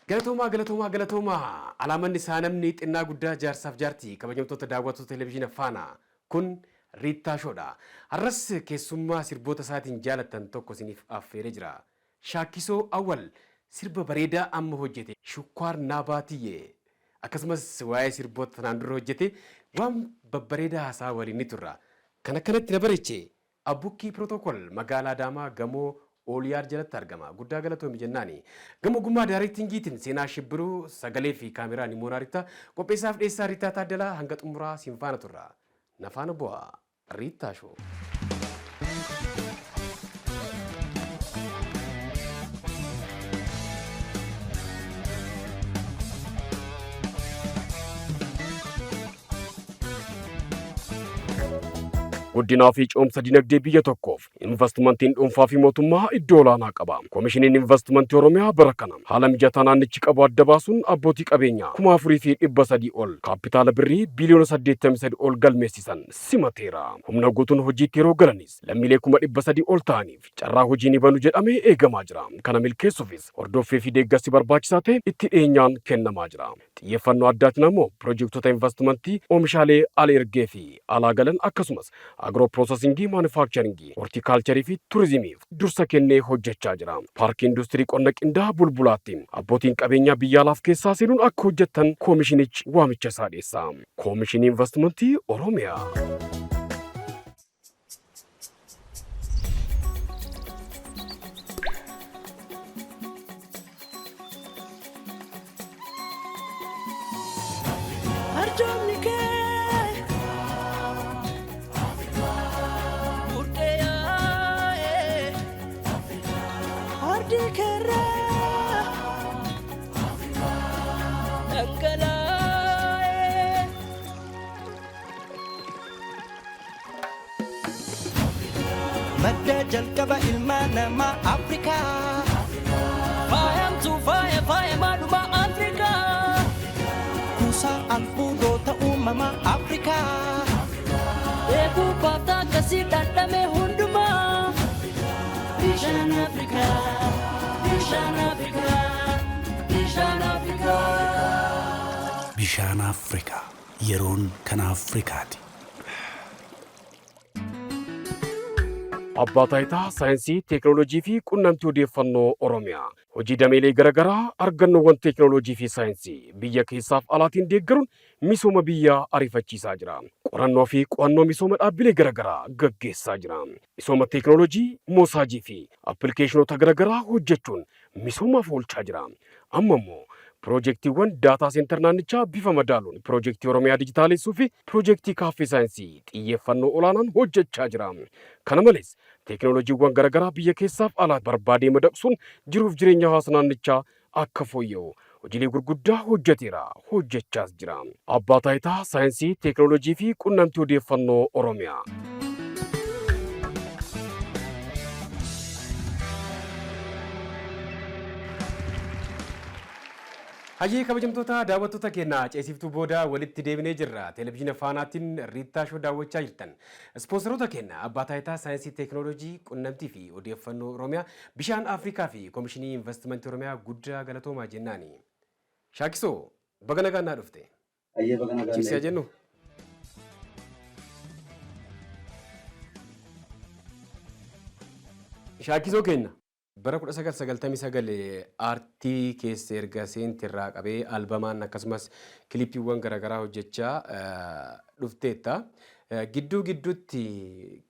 Galatoomaa, galatoomaa, galatoomaa! Alaamanni isaa namni xinnaa guddaa, jaarsaaf jaartii, kabajamtoota daawwattoota televezyiina Faanaa, kun Riittaa Shoodha. Har'as keessummaa sirboota isaatiin jaalattan tokko isiniif affeeree jira. Shaakkisoo Awwal sirba bareedaa amma hojjete Shukkaar Naabaa Tiyyee, akkasumas waa'ee sirboota tanaan dura hojjete waan babbareedaa haasaa waliin ni turra. Kan akkanatti na bareeche Abbukkii Pirootokool magaalaa Adaamaa gamoo Ooliyaad jalatti argama. Guddaa galatoomi jennaani. Gama ogummaa daarektingiitiin Seenaa Shibbiruu, sagalee fi kaameraa Nimoonaa Rittaa, qopheessaaf dhiyeessaa Riittaa Taaddalaa, hanga xumuraa siin faana turra. Na faana bu'aa. Riittaa Show. Guddinaa fi ce'umsa dinagdee biyya tokkoof investimentiin dhuunfaa fi mootummaa iddoo olaanaa qaba. Komishiniin Investimentii Oromiyaa bara kana haala mijataa naannichi qabu adda baasuun abbootii qabeenyaa 4,300 ol kaappitaala birrii biiliyoona 83 ol galmeessisan simateera. Humna guutuun hojiitti yeroo galanis lammiilee 300,000 ol ta'aniif carraa hojii ni banu jedhamee eegamaa jira. Kana milkeessuufis hordoffii fi deeggarsi barbaachisaa ta'e itti dhiyeenyaan kennamaa jira. Xiyyeeffannoo addaatiin ammoo pirojektota invastimantii oomishaalee al-ergee fi alaa galan akkasumas agiroo piroosesingii, maanufaakcharingii, hortiikaalcharii fi turizimiif dursa kennee hojjechaa jira. Paarkii Industirii Qonna Qindaa'aa Bulbulaatti abbootiin qabeenyaa biyya alaaf keessaa seenuun akka hojjettan koomishinichi waamicha isaa dhiyeessa. Koomishinii Invastimantii Oromiyaa. Arjoomni kee burqee yaa'ee ardii keerraa dhangalaa'ee. Madda jalqaba ilma namaa Afrikaa. Faayamtuu faaya faaya maaluma Afrikaa. Kuusaa albuudota uumamaa Afrikaa. Eeguu baaftaa akkasii dhandhame hundumaa. Bishaan Afrikaa, bishaan Afrikaa, bishaan Afrikaa. Bishaan Afrikaa, yeroon kan Afrikaati. Abbaa Taayitaa Saayinsii, Teeknooloojii fi Qunnamtii Odeeffannoo Oromiyaa hojii dameelee garaagaraa argannoowwan teeknooloojii fi saayinsii biyya keessaaf alaatiin deeggaruun misooma biyyaa ariifachiisaa jira. Qorannoo fi qo'annoo misooma dhaabbilee garaagaraa gaggeessaa jira. Misooma teeknooloojii, moosaajii fi appilikeeshinoota garaagaraa hojjechuun misoomaaf oolchaa jira. Amma immoo piroojektiiwwan daataa seentar naannichaa bifa madaaluun, piroojektii Oromiyaa dijitaalessuu fi piroojektii kaaffee saayinsii xiyyeeffannoo olaanaan hojjechaa jira. Kana malees teeknooloojiiwwan garaagaraa biyya keessaaf alaa barbaadee madaqsuun jiruuf jireenya hawaasa naannichaa akka fooyya'u hojiilee gurguddaa hojjeteera, hojjechaas jira. Abbaa Taayitaa Saayinsii, Teeknooloojii fi Qunnamtii Odeeffannoo Oromiyaa. Hayyee, kabajamtoota daawwattoota keenya, ceesiftuu booda walitti deebinee jirra. Televezyiina Faanaatiin Riittaa Shoo daawwachaa jirtan. Ispoonsaroota keenya Abbaa Taayitaa Saayinsii, Teeknooloojii, Qunnamtii fi Odeeffannoo Oromiyaa, Bishaan Afrikaa fi Komishinii Investimentii Oromiyaa guddaa galatoomaa jennaani. Shaakisoo, baga nagaan naa dhufte. Hayyee, baga nagaan. Cheers jennu. Shaakisoo keenya. Bara 1999 aartii keessa erga seente irraa qabee albamaan akkasumas kiliippiiwwan garaagaraa hojjechaa dhufteetta. Gidduu gidduutti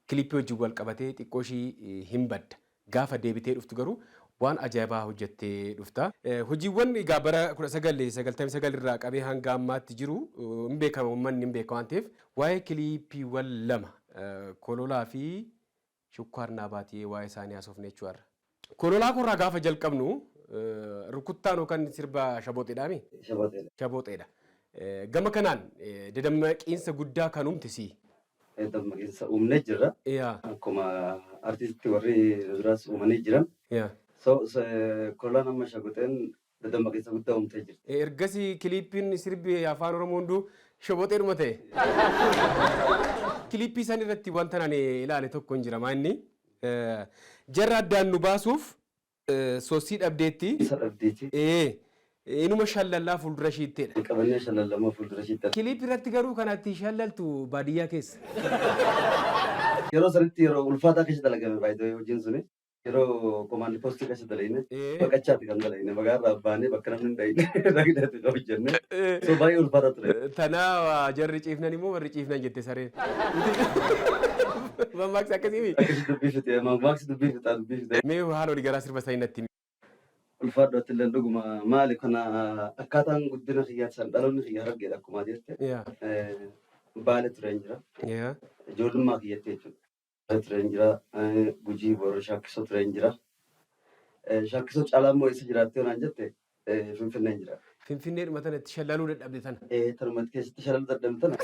kiliippii wajjin wal qabatee xiqqoo ishii hin badda. Gaafa deebitee dhuftu garuu waan ajaa'ibaa hojjettee dhufta. Hojiiwwan egaa bara 1999 irraa qabee hanga ammaatti jiru hin beekama, uummanni hin beeka waan ta'eef, waa'ee kiliippiiwwan lama, Kololaa fi Shukkaar Naa Baatiyee, waa'ee isaanii haasofne jechuudha. Kololaa korraa gaafa jalqabnu rukuttaan yookaan sirba Shaboxeedhaami? Shaboxeedha. Shaboxeedha. Gama kanaan dadammaqiinsa guddaa kan uumte sii. Dammaqiinsa uumnee jirra. Akkuma artiisti warri duraas uumanii jiran. So kololaan amma Shaboxeen dadammaqiinsa guddaa uumtee jirti. Ergasii kiliippiin sirbi afaan Oromoo hunduu Shaboxeedhuma ta'e. Kiliippii san irratti wanta ani ilaale tokko hin jira. Maa inni jarra addaan nu baasuuf sossii dhabdeetti. Isa dhabdeeti. Ee. Inuma shallallaa fuuldura ishiittedha. Qabannee shallallamoo fuuldura ishiitti. Kiliip irratti garuu kanatti shallaltu baadiyyaa keessa. Yeroo sanitti yeroo ulfaataa keessa dalagame baay'ee hojiin suni. Yeroo komaandi poostii keessa dalayne baqachaati kan dalayne magaalaa baanee bakka namni hin dhayine dhaqneeti kan hojjenne. So baay'ee ulfaataa ture. Tanaa jarri ciifnan immoo warri ciifnan jette sareen. Mammaaksa akkasii mi? Akkasi dubbii fixe mammaaksi dubbii fixaa dubbii fixe. Mee haala olii garaa sirba sanii natti himi. Ulfaadhu ati illee dhuguma maali kana akkaataan guddina kiyyaatti san dhaloonni kiyya harargeedha akkuma jette. Baale tureen jira. Ijoollummaa kiyyatti jechuudha. Baale tureen jira. Gujii Booroo Shaakkisoo tureen jira. Shaakkisoo caalaa immoo eessa jiraattee naan jette Finfinneen jira. Finfinneedhuma tana itti shallaluu dadhabde tana. Tanuma keessatti shalaluu dadhabde tana.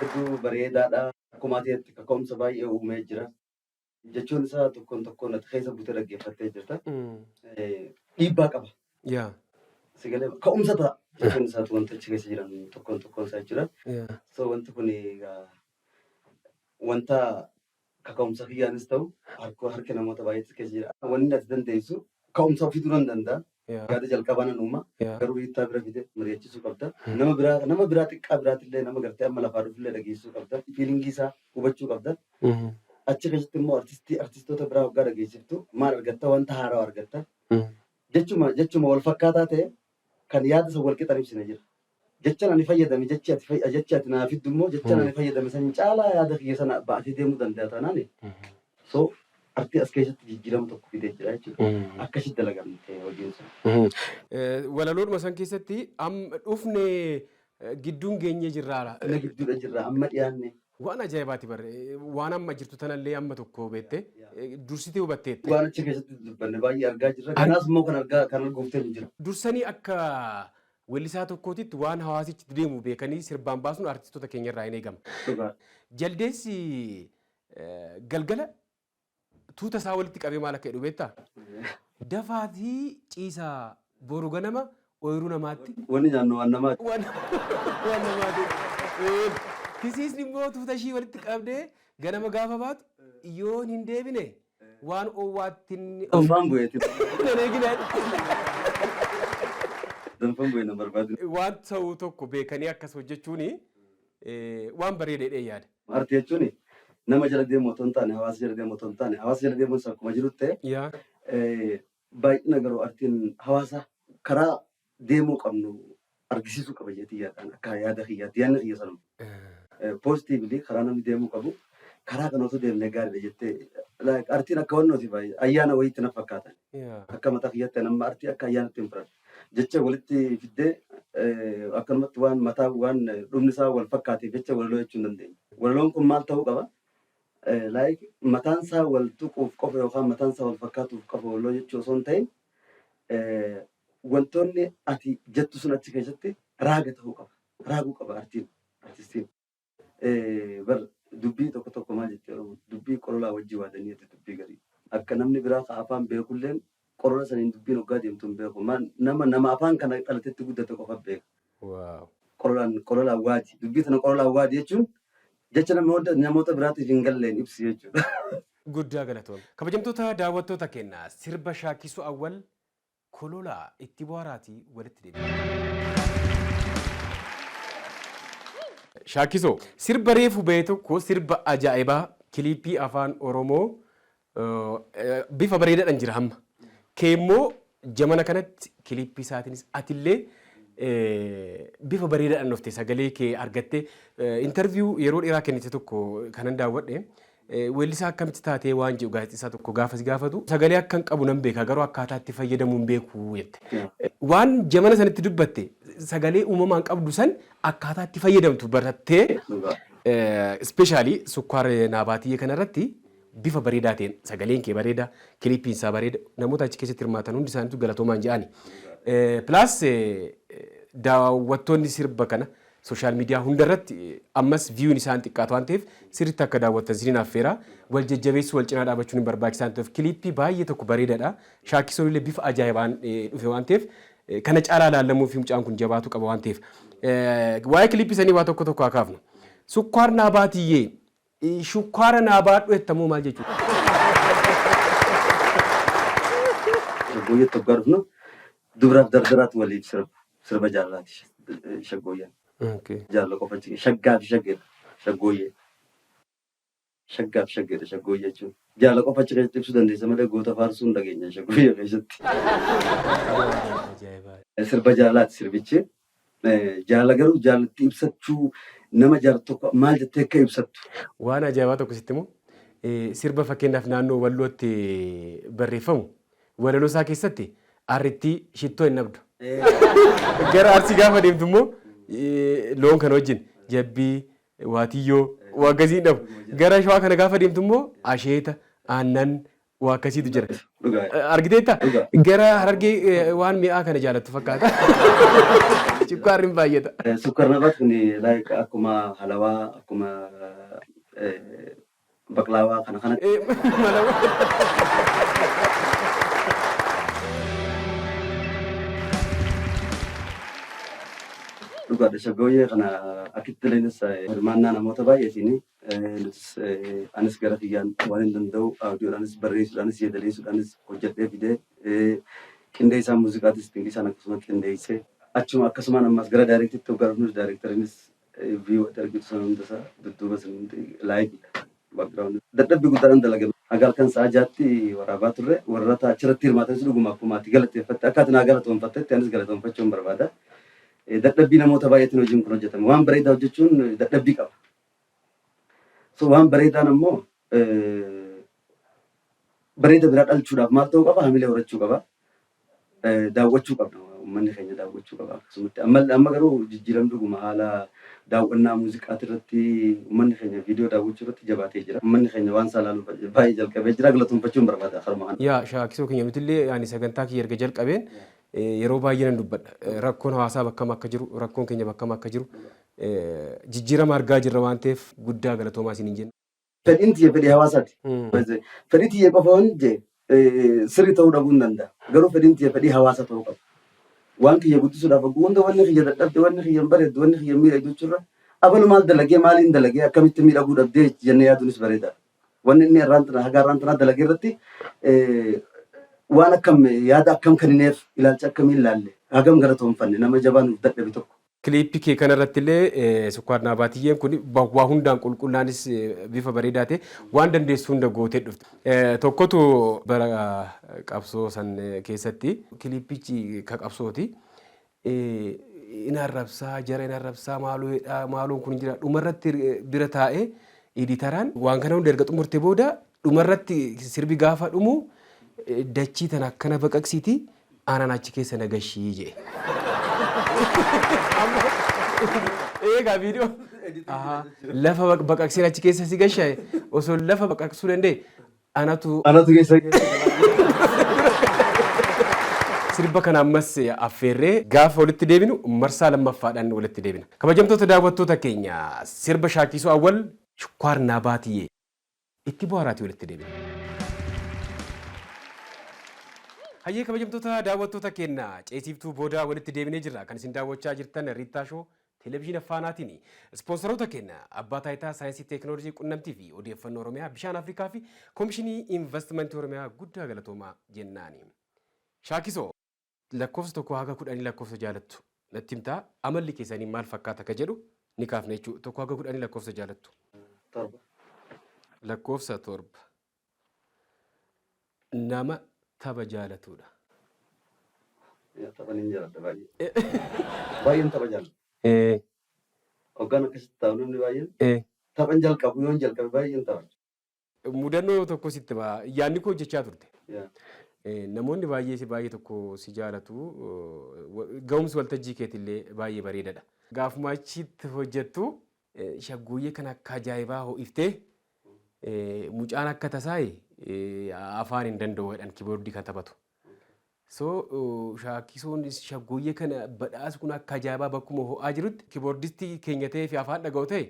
Hedduu bareedaadha. Akkuma ati jette kaka'umsa baay'ee uumee jira. Jechuun isaa tokkoon tokkoon ati keessa buutee dhaggeeffattee jirta. Dhiibbaa qaba. Si galee ka'umsa ta'a. Jechuun isaatu wanta achi keessa jiran tokkoon tokkoon isaa jechuudha. So wanti kun egaa wanta kaka'umsa kiyyaanis ta'u harki namoota baay'eetu keessa jira. Wanni ati dandeessu ka'umsa ofii duraan danda'a. Yaada jalqabaa nan uuma. Garuu hiittaa bira fide mari'achiisuu qabda. Nama biraa xiqqaa biraatillee nama gartee amma lafaa dhufullee dhageessisuu qabda. Feelingii isaa hubachuu qabda. Achi keessatti immoo artistoota biraa waggaa dhageessiftu maal argatta? Wanta haarawaa argatta. Jechuma wal fakkaataa ta'e kan yaada isa wal qixan ibsine jira. Jechaan ani fayyadame jechi ati naa fiddu immoo jechaan ani fayyadame san caalaa yaada kiyya sana baatee deemuu danda'a taanaan. So artii as keessatti jijjiirama tokko fidee jira jechuudha. Akkasitti dalagamte hojiin sun. Walaloodhuma san keessatti amma dhufne gidduun geenyee jirraara. Inni gidduudha jirra amma dhiyaanne. Waan ajaa'ibaati barre waan amma jirtu tanallee amma tokko beekte dursitee hubatteette. Waan achi keessatti dubbanne baay'ee argaa jirra. Kanaas immoo kan argaa kan arguuf ta'e jira. Dursanii akka weellisaa tokkootitti waan hawaasichi deemu beekanii sirbaan baasuun artistoota keenya irraa hin eegama. Jaldeessi galgala tuuta isaa walitti qabee maal akka jedhu beektaa? Dafaatii ciisaa boru ganama ooyiruu namaatti. Wanni nyaannu waan namaati. Waan namaati. Tisiisni immoo tuuta ishii walitti qabdee ganama gaafa baatu yoon hin deebine waan oowwaatti. Danfaan bu'eeti. Nan eegina. Danfaan bu'ee na barbaadu. Waan ta'u tokko beekanii akkas hojjechuun waan bareedeedha yaada. Artii jechuun nama jala deemu otoo hin taane hawaasa jala deemu otoo hin taane hawaasa jala deemuun akkuma jirutti ta'e baay'ina garuu artiin hawaasa karaa deemuu qabnu argisiisuu qaba jeetii yaadaan akka yaada kiyyaatti yaadni kiyya sanuma. Positively karaa namni deemuu qabu karaa kana otoo deemnee gaariidha jettee artiin akka wannooti baay'ee ayyaana wayiitti na fakkaatan. Akka mataa kiyyaatti nama artii akka ayyaanatti hin fudhadhu. Jecha walitti fiddee akkanumatti waan mataa waan dhumni isaa wal fakkaateef jecha walaloo jechuu hin dandeenye. Walaloon kun maal ta'uu qaba? Like mataan isaa wal tuquuf qofa yookaan mataan isaa wal fakkaatuuf qofa walaloo jechuu osoo hin ta'in wantoonni ati jettu sun achi keessatti raaga ta'uu qaba. Raaguu qaba artiin artistiin. Bar dubbii tokko tokko maal jettee Oromoo dubbii qololaa wajjii waadanii dubbii garii. Akka namni biraa ka afaan beekulleen qolola saniin dubbiin hoggaa deemtu hin beeku. Nama afaan kana dhalatetti guddate qofa beeka. Qololaan waadi. Dubbii tana qololaan waadi jechuun jecha namoota biraatiif hin galleen ibsi jechuudha. Guddaa galatoon. Kabajamtoota daawwattoota keenya sirba Shaakkisoo Awwal kololaa itti bohaaraatii walitti deebi'a. Shaakkisoo sirba reefu ba'e tokko sirba ajaa'ibaa kiliippii afaan Oromoo bifa bareedaadhaan jira hamma. Keemmoo jamana kanatti kiliippii isaatiinis atillee bifa bareedaadhaan dhufte sagalee kee argatte interview yeroo dheeraa kennite tokko kanan daawwadhe weellisaa akkamitti taatee waan jedhu gaazexeessaa tokko gaafa si gaafatu sagalee akkan qabu nan beeka garuu akkaataa itti fayyadamuu hin beeku jette. Waan jamana sanitti dubbatte sagalee uumamaan qabdu san akkaataa itti fayyadamtu barattee especially sukkaara naabaatiyyee kanarratti bifa bareedaa ta'een sagaleen kee bareeda kiliippiin isaa bareeda namoota achi keessatti hirmaatan hundi isaaniitu galatoomaan jedhani. Plus daawwattoonni sirba kana social media hundarratti ammas viewun isaan xiqqaatu waan ta'eef sirriitti akka daawwattan isiniin affeera. Wal jajjabeessuu wal cinaa dhaabachuun hin barbaachisaa waan ta'eef kiliippii baay'ee tokko bareedaadha. Shaakkisoon illee bifa ajaa'ibaan dhufe waan ta'eef kana caalaa laallamuu fi mucaan kun jabaatu qaba waan ta'eef. Waa'ee kiliippii sanii waa tokko tokko haa kaafnu. Sukkaar naa baatiyyee shukkaara naa baadhu jettamoo maal jechuudha? Shaggooyyeetti hoggaa dhufnu dubaraaf dardaraatu waliif sirba. Sirba jaalalaati shaggooyyeen. Jaalala qofa shaggaa fi shaggeedha shaggooyyee. Shaggaa fi shaggeedha shaggooyyee jechuun. Jaalala qofa achi keessatti ibsuu dandeessa malee goota faarsuu hin dhageenya shaggooyyee keessatti. Sirba jaalalaati sirbichi. Jaalala garuu jaalatti ibsachuu nama jaalatu tokko maal jettee akka ibsattu. Waan ajaa'ibaa tokko sitti himu sirba fakkeenyaaf naannoo Wallootti barreeffamu walaloo isaa keessatti arrittii shittoo hin dhabdu. Gara Arsii gaafa deemtu immoo loon kana wajjin jabbii, waatiyyoo waa akkasii hin dhabu. Gara Shawaa kana gaafa deemtu immoo asheeta, aannan waa akkasiitu jira. Argiteetta? Gara Harargee waan mi'aa kana jaalattu fakkaata. Sukkaarri hin baay'ata. Sukkaar nabaat kun like akkuma halawaa akkuma baqlaawaa kana kana. Dhugaadha shaggooyyee kana akkitti ileenis hirmaannaa namoota baay'eetiin nutis anis gara kiyyaan waan hin danda'u audioodhaanis barreessuudhaanis yeedaleessuudhaanis hojjedhee fidee qindeessaa muuziqaatis Dinqisaan akkasuma qindeessee achuma akkasumaan ammas gara daayirektitti hoggaa dhufnus daayirektariinis view ati argitu sana hunda isaa dudduuba sun hundi laayiviidha. Background dadhabbii guddaadhaan dalagame. Haga halkan sa'a jaatti waraabaa turre warra achirratti hirmaatanis dhuguma akkuma ati galateeffatte akka ati naa galatoonfattetti anis galatoonfachuun barbaada. Dadhabbii namoota baay'eetiin hojiin kun hojjetame. Waan bareedaa hojjechuun dadhabbii qaba. So waan bareedaan ammoo bareeda biraa dhalchuudhaaf maal ta'uu qaba? Hamilee horachuu qaba. Daawwachuu qabna. Uummanni keenya daawwachuu qaba akkasumatti. Amma amma garuu jijjiiramni dhuguma haala daawwannaa muuziqaati irratti uummanni keenya viidiyoo daawwachuu irratti jabaatee jira. Uummanni keenya waan isaa ilaaluu baay'ee jalqabee jira. Galatoonfachuun barbaada karuma kana. Yaa Shaakisoo keenya nutillee ani sagantaa kiyya erga jalqabeen yeroo baay'ee nan dubbadha. Rakkoon hawaasaa bakkam akka jiru, rakkoon keenya bakkam akka jiru jijjiirama argaa jirra waan ta'eef guddaa galatoomaa isiniin jenna. Fedhiin tiyya fedhii hawaasaati. Fedhii tiyya qofa waan jee sirrii ta'uu dhabuu hin danda'a. Garuu fedhiin tiyya fedhii hawaasa ta'uu qaba. Waan kiyya guddisuudhaaf hogguu hunda wanni kiyya dadhabde, wanni kiyya hin bareeddu, wanni kiyya hin miidhagdu jechuurra abalu maal dalagee maaliin dalagee akkamitti miidhaguu dhabdee jennee yaaduunis bareedaadha. Wanni inni irraan tana haga irraan tanaa dalagee irratti waan akkam yaada akkam kennineef ilaalcha akkamiin laalle hagam galatoonfanne nama jabaa nuuf dadhabe tokko. Kiliippii kee kana irratti illee sukkaar naabaatiyyeen kun waa hundaan qulqullaanis bifa bareedaa ta'e waan dandeessu hunda gootee dhufte. Tokkotu bara qabsoo san keessatti kiliippichi ka qabsooti. In arrabsaa jara in arrabsaa maaloo jedhaa maaloon kun jira dhumarratti bira taa'ee editaraan waan kana hunda erga xumurte booda dhumarratti sirbi gaafa dhumu dachii tana akkana baqaqsiiti aanaan achi keessa na gashii jedhe. Eegaa viidiyoo lafa baqaqseen achi keessa si gashaa'e osoo lafa baqaqsuu danda'e anatu Anatu keessa Sirba kana ammas affeerree gaafa walitti deebinu marsaa lammaffaadhaan walitti deebina. Kabajamtoota daawwattoota keenya sirba Shaakisoo Awwal Shukkaar Naabaatiyyee itti bohaaraatii walitti deebina. Hayyee kabajamtoota daawwattoota keenya ceesiiftuu booda walitti deebinee jirra. Kan isin daawwachaa jirtan Riittaa Shoo Televezyiina Faanaatiin. Ispoonsaroota keenya Abbaa Taayitaa Saayinsii Teekinooloojii Qunnamtii fi Odeeffannoo Oromiyaa, Bishaan Afrikaa fi Komishinii Investimentii Oromiyaa guddaa galatoomaa jennaani. Shaakisoo lakkoofsa 1 haga 10 lakkoofsa jaalattu natti himtaa amalli keessanii maal fakkaata ka jedhu ni kaafna jechuudha. 1 haga 10 lakkoofsa jaalattu. 7. Lakkoofsa 7. Nama tapha jaalatudha. Tapha nin jaaladha baay'ee. Baay'een tapha jaaladha. Hoggaan akkasitti taa'u namni baay'een taphan jalqabu yoon jalqabe baay'een taphadha. Mudannoo tokko sitti hima. Yaadni koo hojjechaa turte. Namoonni baay'ee si baay'ee tokko si jaalatu. Ga'umsi waltajjii keetillee baay'ee bareedadha. Gaafuma achitti hojjettu shaggooyyee kan akka ajaa'ibaa ho'iftee mucaan akka tasaa afaan hin danda'u jedhan kiboordii kan taphatu. So shaakisoon shaggooyyee kana badhaasa kun akka ajaa'ibaa bakkuma ho'aa jirutti kiboordistii keenya ta'ee fi afaan dhaga'u ta'e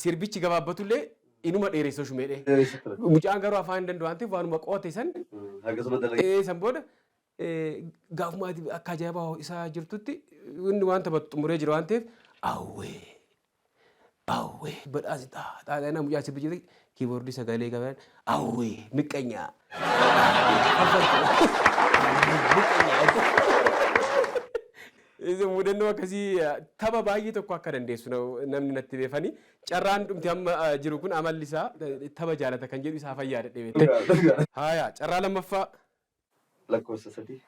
sirbichi gabaabbatullee inuma dheeressa shumeedhe. Mucaan garuu afaan hin danda'u waan ta'eef waanuma qo'ate san Akkasuma dalagee. San booda gaafuma ati akka ajaa'ibaa ho'isaa jirtutti inni waan taphatu xumuree jira waan ta'eef awwee awwee badhaasi xaa xaa mucaa sirbi jirti Kiiboordii sagalee qaban awwee miqqanyaa. Mudannoo akkasii tapha baay'ee tokko akka dandeessu namni natti beefani. Carraan dhumti amma jiru kun amalli isaa tapha jaalata kan jedhu isaa fayyaa dadhabeette. Haaya, carraa lammaffaa. Lakkoofsa 3.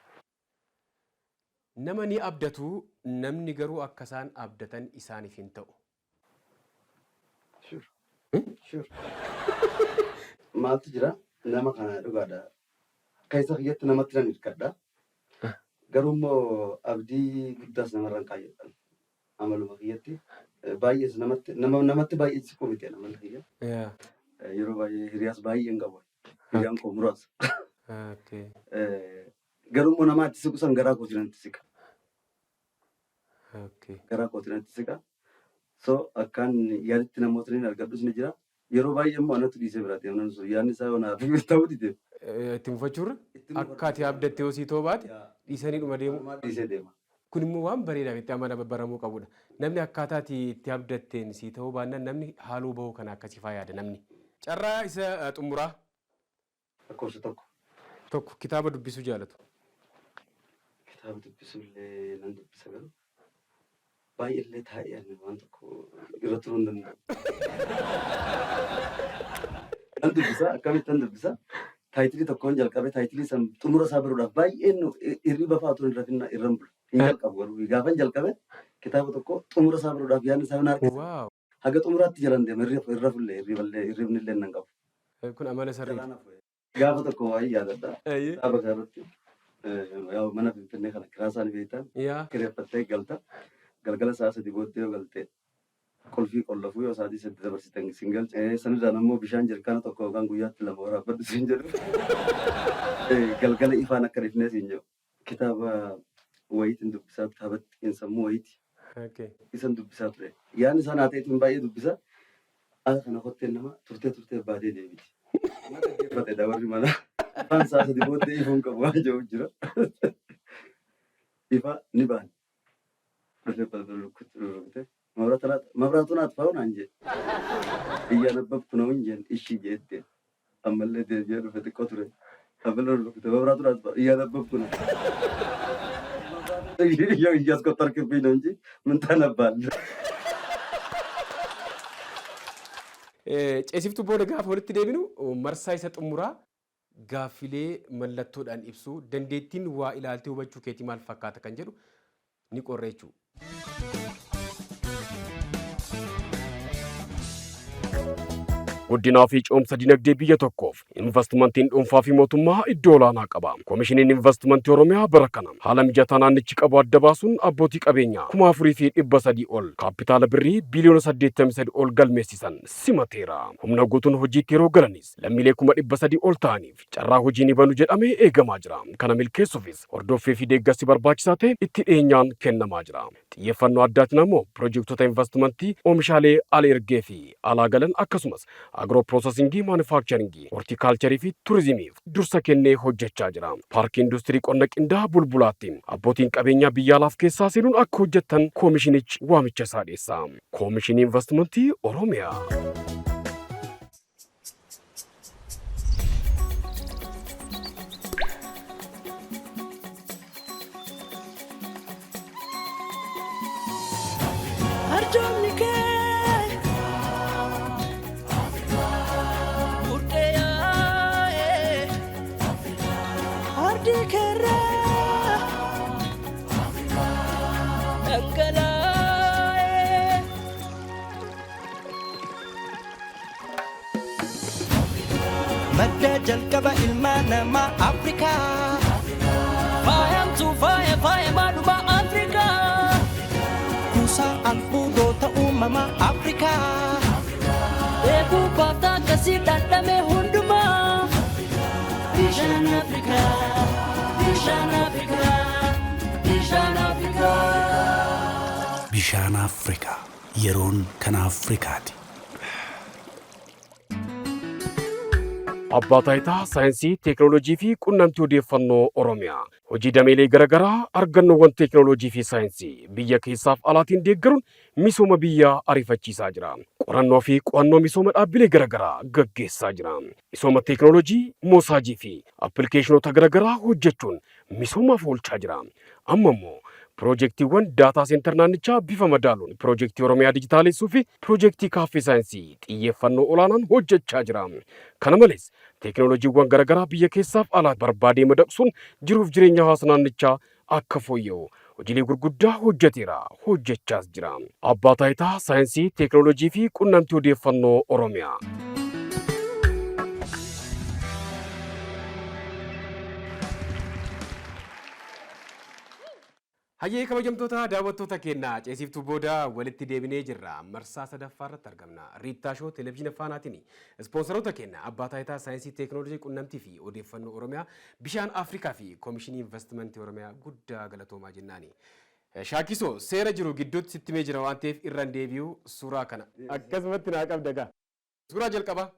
Nama ni abdatu, namni garuu akka isaan abdatan isaaniif hin ta'u. Sure. Maaltu jira? Nama kana dhugaadha. Keessa kiyyatti namatti nan hirkadha. Garuu immoo abdii guddaas namarra hin kaayyadhan. Amaluma kiyyatti baay'ees namatti namatti baay'ee siqu miti amalli kiyya. Yeroo baay'ee hiriyaas baay'ee hin qabu. Hiriyaan koo muraasa. Garuu immoo nama itti siqu san garaa kootiin itti siqa. Garaa kootiin itti siqa. So akkaan yaaditti namootni hin argadhus ni jira. Yeroo baay'ee immoo anatu dhiisee biraa deema namni sun yaadni isaa yoo naaf ta'uu dide. Itti mufachuurra akka ati abdattee hosii ta'uu baate dhiisanii dhuma deemu. Dhiisee deema. Kun immoo waan bareedaa itti amala baramuu qabudha. Namni akkaataa ati itti abdatteen sii ta'uu baannaan namni haaloo bahuu kana akkasii faa yaada namni. Carraa isa xumuraa. Lakkoofsa 1. 1 kitaaba dubbisuu jaalatu. Kitaaba dubbisuu illee nan dubbisa garuu baay'ee illee taa'ee ani waan tokko irra turuu hin danda'u. Nan dubbisa, akkamitti nan dubbisa? Taayitilii tokkoon jalqabe, taayitilii san xumura isaa baruudhaaf baay'een hirriba fa'aa otoo hin rafin irran bula. Hin jalqabu garuu gaafan jalqabe kitaaba tokko xumura isaa baruudhaaf yaadni isaa na harkisa. Haga xumuraatti jalan deema, irra fullee hirriballee hirribni illee nan qabu. Kun amala sirriidha. Gaafa tokko waa'ee yaadadha. Kitaaba kanarratti mana Finfinnee kana kiraa isaanii beektaa? Kireeffattee galta. Galgala sa'a 3 booddee yoo galte qulfii qollofuu yoo sa'aatii 8 dabarsitan sin galcha. Sanirraan ammoo bishaan jirkaana tokko yookaan guyyaatti 2 waraabbadhu siin jedhu. Galgala ifaan akka dhifnee siin jedhu. Kitaaba wayiitiin dubbisaa, kitaaba xiinsammuu wayiiti. Isan dubbisaa ture. Yaadni isaa naa ta'eetiin baay'ee dubbisa. Ala kana kotteen nama turtee turtee baatee deebiti. Na dhaggeeffate warri manaa. Ifaan sa'a 3 booddee ifuun qabu waan jedhu jira. Ifa ni baane. Dhufee balbala rukute. Mabraatuun atfa'u naan jedhe. Iyyaanabbabku na hin jeen ishii jeette. Ammallee deebi'ee dhufe xiqqoo ture. Balbala rukute mabraatuun atfa'u iyyaanabbabku na. እያስቆጠርክብኝ ነው እንጂ ምን ታነባለህ? Ceesiftuu booda gaafa walitti deebinu marsaa isa xumuraa gaaffilee mallattoodhaan ibsuu dandeettiin waa ilaaltee hubachuu keetii maal fakkaata kan jedhu ni qorra jechuudha. Guddinaa fi ce'umsa dinagdee biyya tokkoof investimentiin dhuunfaa fi mootummaa iddoo olaanaa qaba. Koomishiniin Investimentii Oromiyaa bara kana haala mijataa naannichi qabu adda baasuun abbootii qabeenyaa 4,300 ol kaapitaala birrii biiliyoona 83 ol galmeessisan simateera. Humna guutuun hojiitti yeroo galanis lammiilee 300,000 ol ta'aniif carraa hojii ni banu jedhamee eegamaa jira. Kana milkeessuufis hordoffii fi deeggarsi barbaachisaa ta'e itti dhiyeenyaan kennamaa jira. Xiyyeeffannoo addaatiin ammoo piroojektota investimentii oomishaalee ala ergee fi alaa galan akkasumas agro processingii, maanufakcharingii, hortiikaalcharii fi turizimiif dursa kennee hojjechaa jira. Paarkii industirii qonna qindaa'aa Bulbulaatti abbootiin qabeenyaa biyya alaaf keessaa seenuun akka hojjettan koomishinichi waamicha isaa dhiyeessa. Koomishinii Investimentii Oromiyaa. Arjoomni kee murtee yaa'ee ardii keerraa dhangalaa'ee. Madda jalqaba ilma namaa Afrikaa. Faayamtuu faaya faaya maaluma Afrikaa. Kuusaa albuudota uumamaa Afrikaa. Eeguu baaftaa akkasii dhandhame hundumaa. Bishaan Afrikaa, bishaan Afrikaa, bishaan Afrikaa. Bishaan Afrikaa yeroon kan Afrikaati. Abbaa Taayitaa Saayinsii, Teeknooloojii fi Qunnamtii Odeeffannoo Oromiyaa hojii dameelee garaagaraa argannoowwan teeknooloojii fi saayinsii biyya keessaaf alaatiin deeggaruun misooma biyyaa ariifachiisaa jira. Qorannoo fi qo'annoo misooma dhaabbilee garaagaraa gaggeessaa jira. Misooma teeknooloojii, moosaajii fi appilikeeshinoota garaagaraa hojjechuun misoomaaf oolchaa jira. Amma immoo piroojeektiiwwan daataa center naannichaa bifa madaaluun piroojeektii Oromiyaa dijitaalessuu fi piroojeektii kaaffee saayinsii xiyyeeffannoo olaanaan hojjechaa jira. Kana malees teeknooloojiiwwan garaagaraa biyya keessaaf alaa barbaadee madaqsuun jiruuf jireenya hawaasa naannichaa akka fooyya'u hojiilee gurguddaa hojjeteera, hojjechaas jira. Abbaa Taayitaa Saayinsii, Teeknooloojii fi Qunnamtii Odeeffannoo Oromiyaa. Hayyee kabajamtoota daawwattoota keenya ceesiftuu booda walitti deebinee jirra. Marsaa sadaffaa irratti argamna. Riittaa Shoo Televezyiina Faanaatiin ispoonsaroota keenya Abbaa Taayitaa Saayinsii Teeknooloojii Qunnamtii fi Odeeffannoo Oromiyaa, Bishaan Afrikaa fi Koomishinii Investimentii Oromiyaa guddaa galatoomaa jennaani. Shaakisoo seera jiru gidduutti sitti himee jira waan ta'eef irra hin deebi'u suuraa kana. Akkasumatti naa qabda gaa. Suuraa jalqabaa.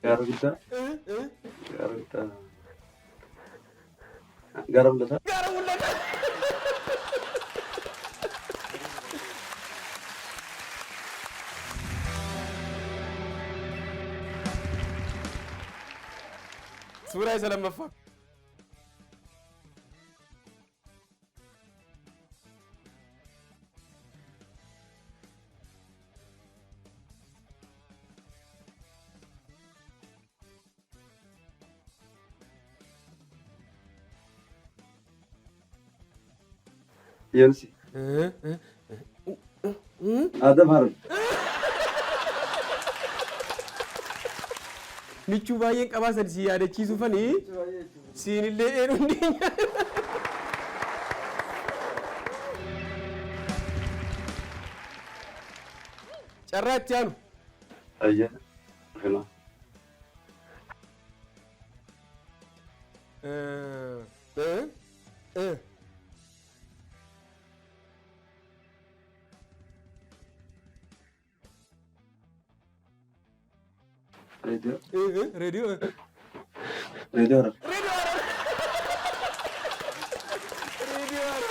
Gaara guddaa. Gaara guddaa. Gaara mul'ataa. Gaara mul'ataa. Suuraa isa lammaffaa. Yoomsi. Adam Harun. Michuu baay'een qabaa san si yaadachiisuufanii siinillee dheeruu hin deenya. Carraa itti aanu. Ayya. Finaa. Reediyoo. Reediyoo. Reediyoo Harar. Reediyoo Harar. Reediyoo Harar.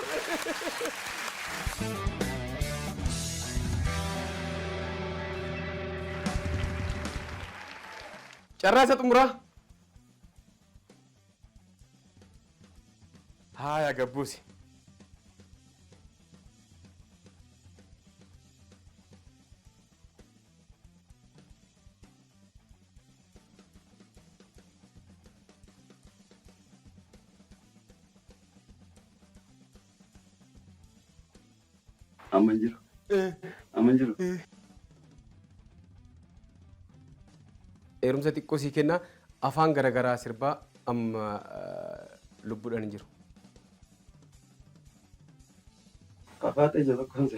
Carraa isa xumuraa. Haaya gabbuusi. Amma hin jiru. Amma hin jiru. Eerumsa xiqqoo sii kenna afaan garaagaraa sirbaa amma lubbuudhaan hin jiru. Afaan ija tokkoon si.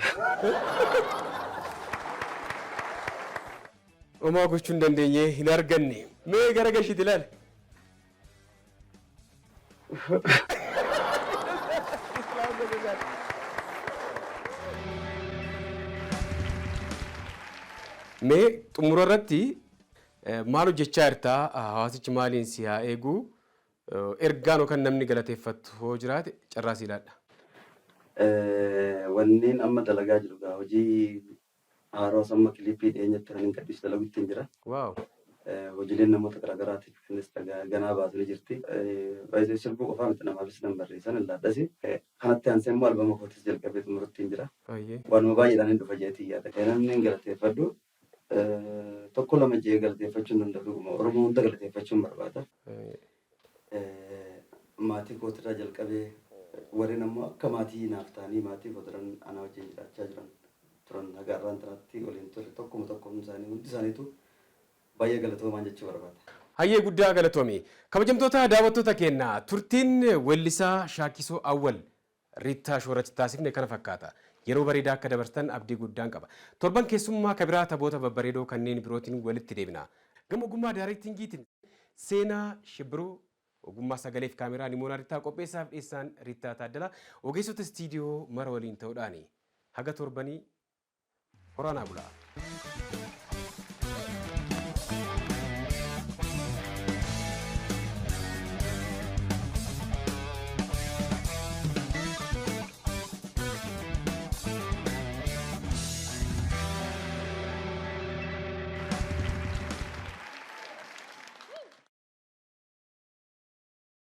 Homaa gochuu hin dandeenye hin arganne. Mee gara gashiiti ilaali. Mee xumura irratti maal hojjechaa jirta? Hawaasichi maaliin si haa eegu? Ergaan yookaan namni galateeffattu hoo jiraate carraa sii laadha. Wanneen amma dalagaa jiru gaa hojii haaroos amma kiliippii dhiyeenyatti kan hin gadhiisu dalaguutti hin jira. Wow. Hojiileen namoota garaagaraatiif innis ganaa baatu ni jirti. Baay'ee sirbuu qofaa miti namaafis nan barreessan hin laadhasi. Kanatti aansee immoo albama kootis jalqabee xumurutti hin jira. Waanuma baay'eedhaan hin dhufa jeetii yaada. Namni hin galateeffadhu tokko lama jee galateeffachuu hin danda'u dhuguma. Oromoo hunda galateeffachuun barbaada. Maatii kootirraa jalqabee warreen ammoo akka maatii naaf ta'anii maatii koo daran anaa wajjin jiraachaa jiran turan haga har'aan tanaatti waliin turre tokkuma tokkoon isaanii hundi isaaniitu baay'ee galatoomaan jechuu barbaada. Hayyee guddaa galatoomi. Kabajamtoota daawwattoota keenya turtiin weellisaa Shaakisoo Awwal Riittaa Show irratti taasifne kana fakkaata. Yeroo bareedaa akka dabartan abdii guddaan qaba. Torban keessummaa kabiraa taphoota babbareedoo kanneen birootiin walitti deebina. Gama ogummaa directingiitiin Seenaa Shibbiruu, ogummaa sagalee fi kaameraa Nimoonaa Rittaa, qopheessaaf dhiyeessaan Rittaa Taaddalaa, ogeessota istiidiyoo mara waliin ta'uudhaani haga torbanii horaanaa bulaa.